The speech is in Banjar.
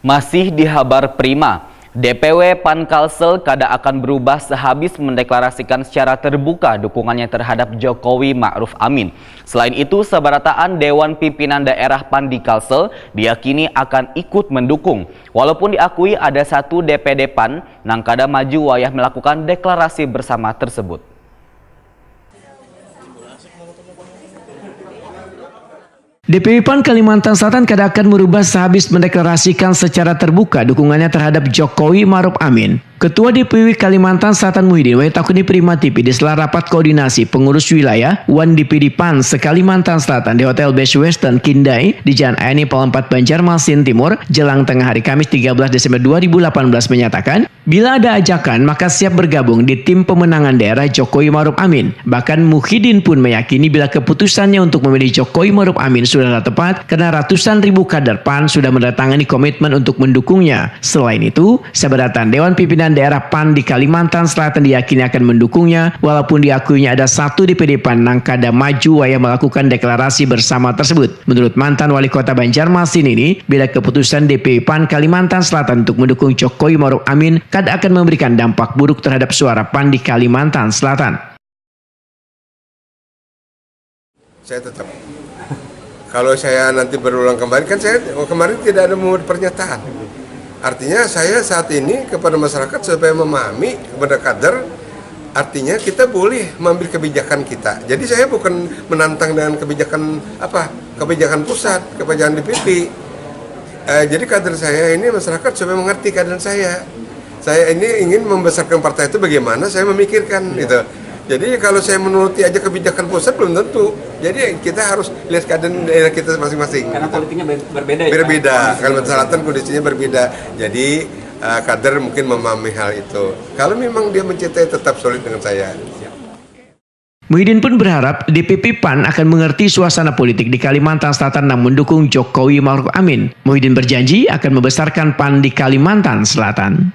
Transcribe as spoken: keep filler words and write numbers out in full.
Masih di habar Prima, D P W PAN Kalsel kada akan berubah sehabis mendeklarasikan secara terbuka dukungannya terhadap Jokowi Ma'ruf Amin. Selain itu, sabarataan Dewan Pimpinan Daerah PAN di Kalsel diyakini akan ikut mendukung, walaupun diakui ada satu D P D PAN nang kada maju wayah melakukan deklarasi bersama tersebut. D P W PAN Kalimantan Selatan kada akan merubah sehabis mendeklarasikan secara terbuka dukungannya terhadap Jokowi Maruf Amin. Ketua D P W Kalimantan Selatan Muhyiddin wayah takuni Prima T V di sela rapat koordinasi pengurus wilayah wan D P D PAN se-Kalimantan Selatan di Hotel Best Western Kindai di Jalan Ayani Pal empat Banjarmasin Timur jelang tengah hari Kamis tiga belas Desember dua ribu delapan belas menyatakan, bila ada ajakan, maka siap bergabung di tim pemenangan daerah Jokowi Maruf Amin. Bahkan Muhyiddin pun meyakini bila keputusannya untuk memilih Jokowi Maruf Amin sudah tepat karena ratusan ribu kader PAN sudah menandatangani komitmen untuk mendukungnya. Selain itu, sabarataan Dewan Pimpinan Daerah PAN di Kalimantan Selatan diyakini akan mendukungnya walaupun diakuinya ada satu D P D PAN nang kada maju wayah melakukan deklarasi bersama tersebut. Menurut mantan Wali Kota Banjarmasin ini, bila keputusan D P W PAN Kalimantan Selatan untuk mendukung Jokowi Maruf Amin kada akan memberikan dampak buruk terhadap suara PAN di Kalimantan Selatan. Saya tetap. Kalau saya nanti berulang kembali, kan saya kemarin tidak ada membuat pernyataan. Artinya saya saat ini kepada masyarakat supaya memahami kepada kader, artinya kita boleh mengambil kebijakan kita. Jadi saya bukan menantang dengan kebijakan apa, kebijakan pusat, kebijakan D P P. Eh, jadi kader saya ini masyarakat supaya mengerti keadaan saya. Saya ini ingin membesarkan partai itu bagaimana saya memikirkan gitu. Jadi kalau saya menuruti aja kebijakan pusat belum tentu. Jadi kita harus lihat keadaan daerah kita masing-masing. Karena politiknya ber- berbeda ya. Berbeda. Kalimantan Selatan kondisinya berbeda. Jadi uh, kader mungkin memahami hal itu. Kalau memang dia mencintai tetap solid dengan saya. Muhyiddin pun berharap D P P PAN akan mengerti suasana politik di Kalimantan Selatan yang mendukung Jokowi Maruf Amin. Muhyiddin berjanji akan membesarkan PAN di Kalimantan Selatan.